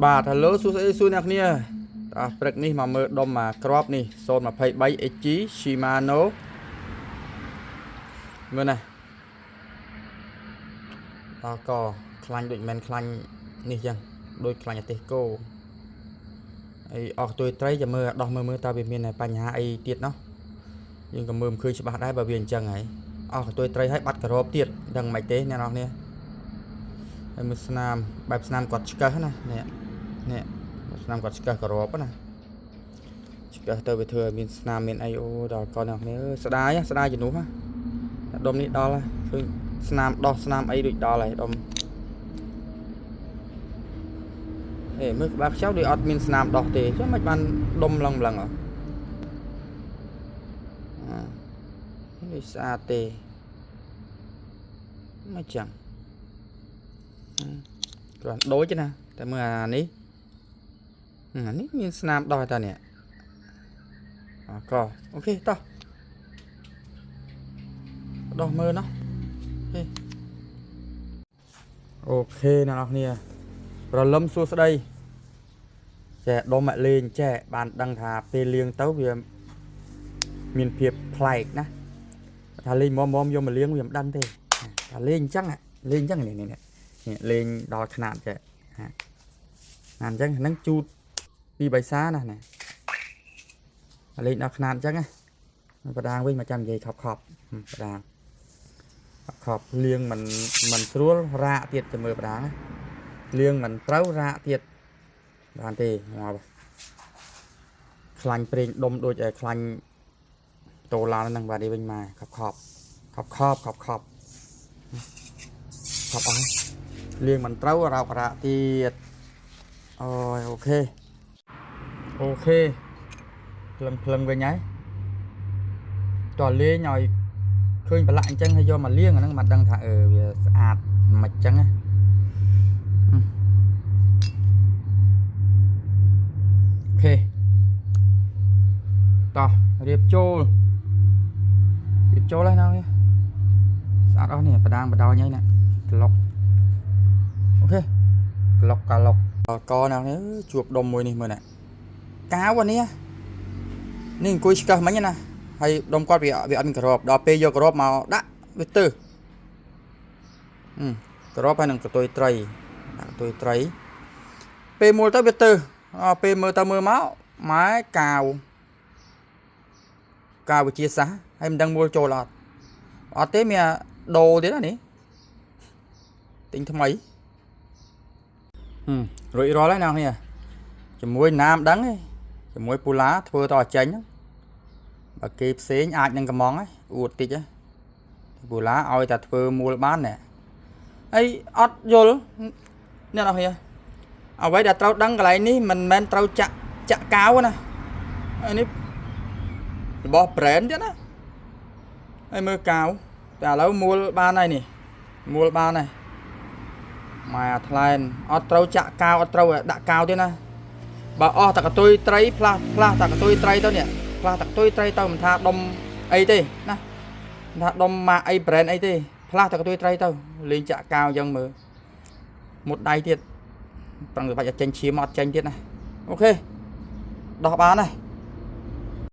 បាទ Hello សួស្តីសួរអ្នកគ្នាតោះព្រឹកនេះមកមើលដុំមកក្របនេះ023 HG Shimano មើលណាដល់កខ្លាញ់ដូចមិនខ្លាញ់នេះចឹងដូចខ្លាញ់អាទេសគោហើយអស់ទួយត្រីចាំមើលដោះមើលមើលតើវាមានបញ្ហាអីទៀតណោះយើងក៏មើលមិនឃើញច្បាស់ដែរបើវាអញ្ចឹងហើយអស់កន្ទុយត្រីហើយបាត់ក្របទៀតដឹងមិនទេអ្នកនរគ្នាហើយមើលស្នាមបែបស្នាមគាត់ឆ្កឹះណានេះនេះស្នាមគាត់ឆ្កឹះក្របណាឆ្កឹះទៅវាធ្វើឲ្យមានស្នាមមានអីអូដល់កូនអ្នកគ្នាអើយស្ដាយស្ដាយជំនួសណាដុំនេះដល់ហើយឃើញស្នាមដោះស្នាមអីដូចដល់ហើយដុំអេមើលក្បាលខ្ចៅដូចអត់មានស្នាមដោះទេចុះមិនបានដុំឡឹងម្លឹងហ៎អានេះស្អាតទេមិនចឹងគ្រាន់ដូចណាតែមើលអានេះអានេះមានស្នាមដោះតានេះអក OK តោះដោះមើលណោះOK អ្នកនរគ្នាប្រលឹមសួស្តីចែដុំមកលេងចែបានដឹងថាពេលលាងទៅវាមានភាពប្លែកណាថាលេងមុំមុំយកមកលាងវាមិនដឹងទេថាលេងអញ្ចឹងលេងអញ្ចឹងនេះនេះនេះលេងដល់ខ្នាតចែណាអញ្ចឹងហ្នឹងជូតពីបៃសាណាណាលេងដល់ខ្នាតអញ្ចឹងណាបដាងវិញមកចាំនិយាយខប់ខប់បដាងខប់លាងមិនមិនស្រួលរាកទៀតទៅមើលបដាងលាងមិនត្រូវរាកទៀតបានទេងាប់ខ្លាញ់ប្រេងដុំដូចឲ្យខ្លាញ់តូឡានហ្នឹងបាទនេះវិញមកខប់ខប់ខប់ខប់ខប់ខប់ខប់អស់លាងមិនត្រូវរោករាកទៀតអូយ OK OK ភ្លឹងភ្លឹងវិញហើយតោះលេងឲ្យឃើញប្រឡាក់អញ្ចឹងហើយយកមកលាងអាហ្នឹងមិនដឹងថាអឺវាស្អាតមិនអញ្ចឹងណាOK តោះរៀបចូលរៀបចូលហើយណាស្អាតអស់នេះបដាងបដោយហើយណាក្លុក OK ក្លុកកាឡុកកណានេះជួបដុំមួយនេះមើលណាកាវអានេះនេះអង្គុយឆ្កឹះមិញណាហើយដុំគាត់វាវាអត់មានក្របដល់ពេលយកក្របមកដាក់វាទើសក្របហើយនឹងកតុយត្រីដាក់កតុយត្រីពេលមូលទៅវាទើសពេលមើលទៅមើលមកម៉ែកាវកាវវិជាសាស្ត្រហើយមិនដឹងមូលចូលអត់អត់ទេមានដូរទៀតណានេះទិញថ្មីរួចរាល់ហើយអ្នកនេះជាមួយណាមដឹងទេជាមួយពូឡាធ្វើតចេញបើគេផ្សេងអាចនឹងកំងអួតតិចពូឡាឲ្យតែធ្វើមូលបានណែអីអត់យល់អ្នកនរគ្នាអ្វីដែលត្រូវដឹងកន្លែងនេះមិនមែនត្រូវចាក់ចាក់កាវណានេះរបស់ brand ទៀតណាហើយមើលកាវតែឥឡូវមូលបានហើយនេះមូលបានហើយម៉ែអាថ្លែនអត់ត្រូវចាក់កាវអត់ត្រូវដាក់កាវទៀតណាបើអស់តកតុយត្រីផ្លាស់ផ្លាស់តកតុយត្រីទៅនេះផ្លាស់តកតុយត្រីទៅមិនថាដុំអីទេណាមិនថាដុំម៉ាកអី brand អីទេផ្លាស់តកតុយត្រីទៅលេងចាក់កាវអញ្ចឹងមើលមុតដៃទៀតប្រឹងតែបាច់ចេញឈាមអត់ចេញទៀតណាOK ដោះបានហើយ។